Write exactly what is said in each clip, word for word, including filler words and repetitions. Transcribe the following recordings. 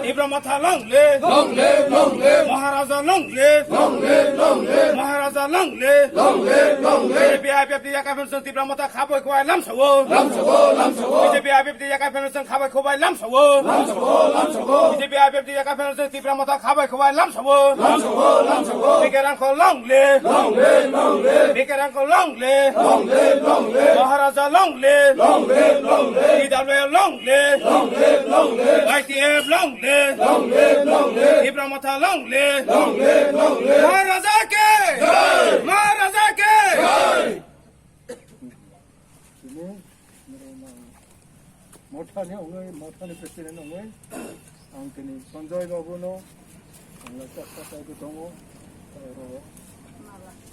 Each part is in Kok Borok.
Tipra Motha long live! Long live, long live! Maharaja long live! Long live, long live! Maharaja long live! Long live, long live! B J P I P F T yakar phano chwng Tipra Motha khaboi khwbai lamsao! Lamsao, lamsao! B J P I P F T yakar phano chwng khaboi khwbai lamsao! Lamsao, lamsao! B J P I P F T yakar phano chwng Tipra Motha khaboi khwbai lamsao! Lamsao, lamsao! Bikram kho long live! Long live, long live! Bikram kho long live! Long live, long live! Maharaja long live! Long live, long live! T W A long live! Long live, long live! I T F long live! Long live, long live! Tipra Motha long live! Long live, long live! Maharaja ki! Jai! Maharaja ki! Jai! Tini, mothani ongwi, mothani president ongwi, ang tini Sanjoy Babu no, ang lai chak chak tongo, tei oro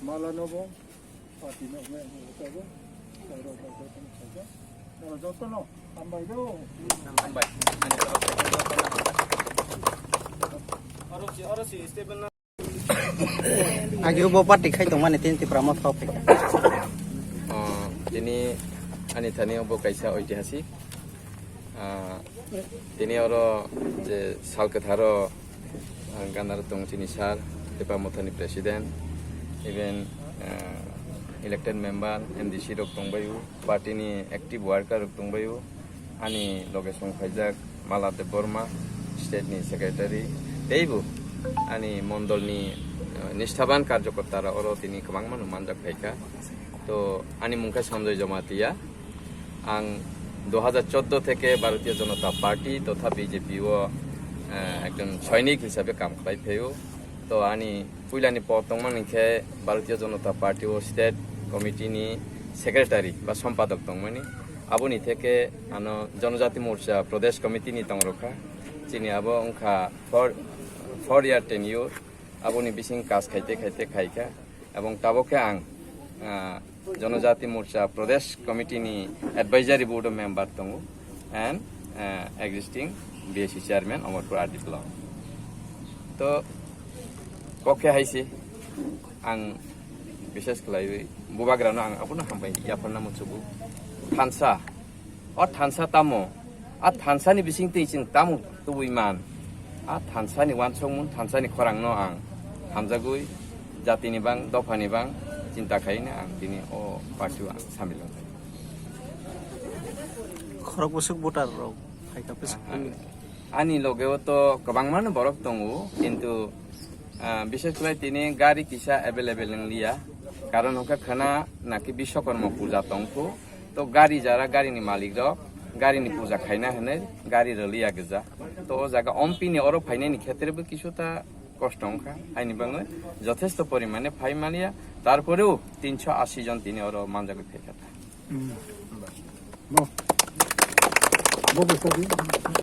Mala no bo, party no ongwi ang bo chago, tei oro bo bo tong chago. Oro joto no, hambai do. Hambai. Oro si, oro si, statement na. Agi bo party khai tongmani tini Tipra Motha o phaikha. Oh, tini ani thani obo kaisa oitihasik. Ah, tini oro je sal kwtharo, ah, ganaro tong chini sir, Tipra Mothani president, even, ah, elected member, M D C rok tongbaio, party ni active worker rok tongbaio. Ani loge song phaijak Mala Debbarma, state ni secretary, teibo ani mondol ni, eh, nisthaban karjokorta rok oro tini kwbangma no manjak phaikha. To ani mung khe Sanjoy Jamatia. Ang dui hajar chordo theke Bharatiya Janata Party totha B J P o, eh, ekjon soinik hisabe kam khlai phaio. To ani puilani pod tongmani khe Bharatiya Janata Party o state committee ni secretary ba sompadok tongmani. Aboni theke ano Janajati Morcha Pradesh Committee ni tongrokha. Chini abo wngkha four, four year tenure. Aboni bising kas khaite khaite khaikha. Ebong tabok khe ang, ah, Janajati Morcha Pradesh Committee ni Advisory Board o member tongo and, ah, existing B S C chairman Amarpur R D block. To kok khe hai se ang bishes khlaiwi bubagrano ang abono hambai yapharna muchugo. Thansa, o thansa tamo? A thansa ni bising twi chwng tamo tubui man? A thansa ni uansukmung, thansa ni khorang no ang hamjagwi jati ni bang, dopha ni bang chinta khaina ang tini o party o ang samil wngkha. Khorok bwswk voter rok phaikha bwswk. Ani loge o to kwbangma no borok tongo, kintu, ah, bishes khlai tini gari kisa available wng liya, karon hwnkhe khwna naki Biswakarma puja tongkhu, to gari jara gari ni malik rok gari ni puja khaina hwnwi gari rwliya gwja, to o jaga ompi ni oro phainai ni khetre bo kisu ta kosto wngkha, haini bagwi jothesto porimane phai maliya, tarporeo tinso asi jon tini oro manjagwi phaikha ta. Bo, bo bwsa di.